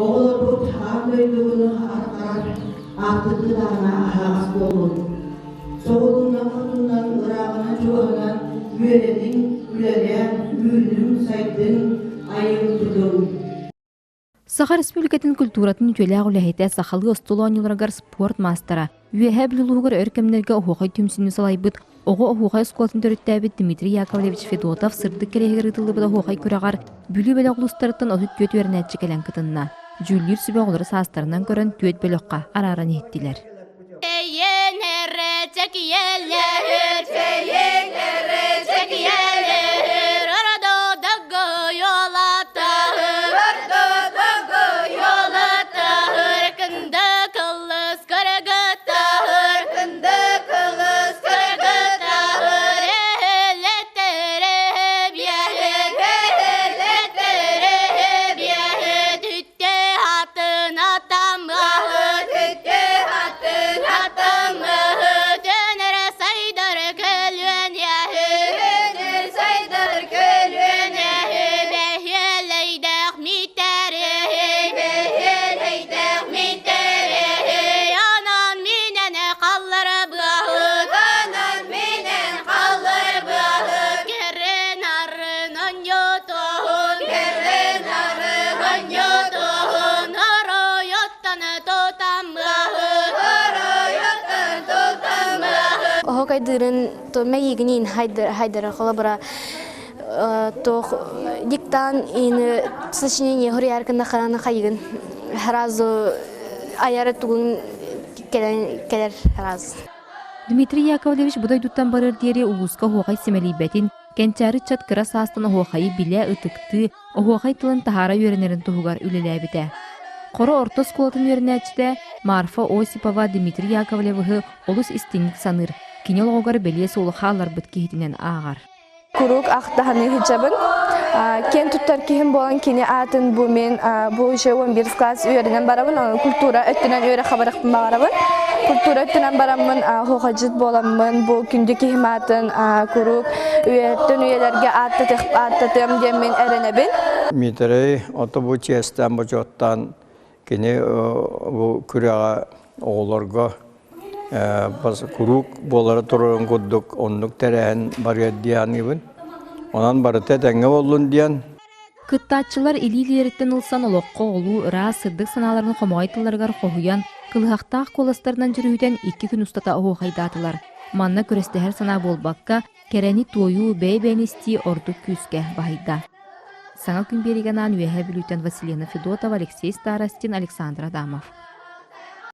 Оҕолорбут аан дойдугуну арҕарар аартыкпыт аана аһаҕас буоллун. Соҕуруунан-хотунан, ырааҕынан-чугаһынан үөрэниҥ, үлэлээҥ, үүнүҥ, сайдыҥ, айыҥ-тутуҥ. Саха Республикатын культуратын үтүөлээх үлэһитэ, сахалыы остуол оонньууларыгар спорт маастара, Үөһээ Бүлүү улууһугар өр кэмнэргэ оһуохай түмсүүнү салайбыт, оҕо оһуохай оскуолатын төрүттээбит Дмитрий Яковлевич Федотов сырдык кэриэһигэр ыытыллыбыт оһуохай күрэҕэр Бүлүү бөлөх улуустарыттан 34 үөрэнээччи кэлэн кытынна. Дьүүллүүр сүбэ оҕолору саастарынан көрөн түөрт бөлөххө арааран иһиттилэр. Оһокайдыырын то мэйигинин хайдара холобура туох диктант ини сочинение хоруйар гына хараны хайыгын сразу аяры тугун кэлэн кэлэр сразу. Дмитрий Яковлевич бу дойдуттан барыар диэри улууска оһуохай симэлийбэтин, кэнчээри ыччат кыра саастан оһуохайы билэ, ытыктыы, оһуохай тылын таһаара үөрэнэрин туһугар үлэлээбитэ. Хоро орто оскуолатын үөрэнээччитэ Марфа Осипова Дмитрий Яковлевиһы олус истиҥник саныыр, кини олоҕугар бэлиэ суолу хаалларбыт киһитинэн ааҕар. Куруук ахтаһаны сылдьабын. Киэн туттар киһим буолан кини аатын бу мин бу уже 11 класс үөрэнэн барабын, культура өттүнэн үөрэххэ барахпын баҕарабын. Культура өттүнэн бараммын хоһожит буоламмын бу күндү киһим аатын куруук үйэттэн үйэлэргэ ааттатыам диэн мин эрэнэбин. Дмитрий ото бу чиэстээн бочуоттаан кини бу күрэҕэ оҕолорго куруук буолара турарын курдук оннук тэрээһин барыа дии саныыбын. Онон барыта этэҥҥэ буоллун диэн. Кыттааччылар илии-илиилэриттэн ылсан олоххо оҕолуу ыраас, сырдык санааларын хомоҕой тылларыгар хоһуйан, кылыһахтаах куоластарынан дьүрүһүтэн икки күн устата оһуохайдаатылар. Манна күрэстэһэр санаа буолбакка, кэрэни туойуу, бэйэ-бэйэни истии ордук күүскэ баһыйда. Саҥа күн биэригэ анаан Үөһээ Бүлүүттэн Василина Федотова, Алексей Старостин, Александр Адамов.